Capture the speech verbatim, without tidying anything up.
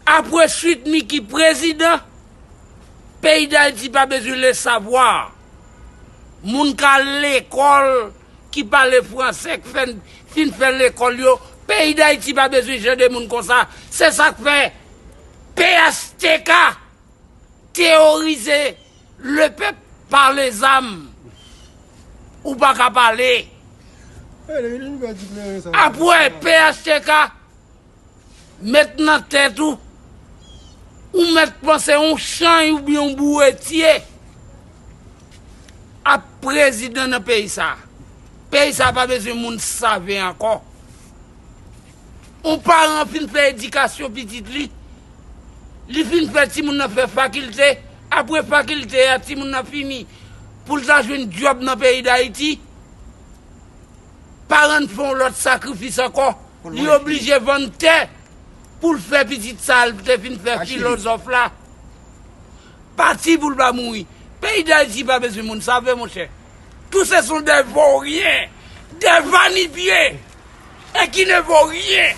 Apre Sweet Micky prezidan, peyi Dayiti pa bezwen le savwa. Moun k al lekòl, ki pale franse, k fè, fin fè lekòl yo, peyi Dayiti pa bezwen jan de moun konsa. Se sa k fè P H T K teyorize le pèp pa lezam. Ou pa ka pale. Apre P H T K met nan tèt ou, ou mèt panse yon chanj oubyen yon bouretye ap prezidan nan peyi sa. Peyi sa pa bezwen moun save ankò. Yon paran fin fè edikasyon pitit li, li fin fè timoun nan fè fakilte, apre fakilte a timoun nan fini pou l ta jwenn djòb nan peyi Dayiti. Paran fè yon lòt sakrifis ankò. Li oblije vann tè pou l fè pitit sa l te fin fè filozòf la. Pati pou l pa mouri. Peyi Dayiti pa bezwen moun save, monchè. Tout ce sont des vauriens, des va-n-y-vient, et qui ne vaut rien.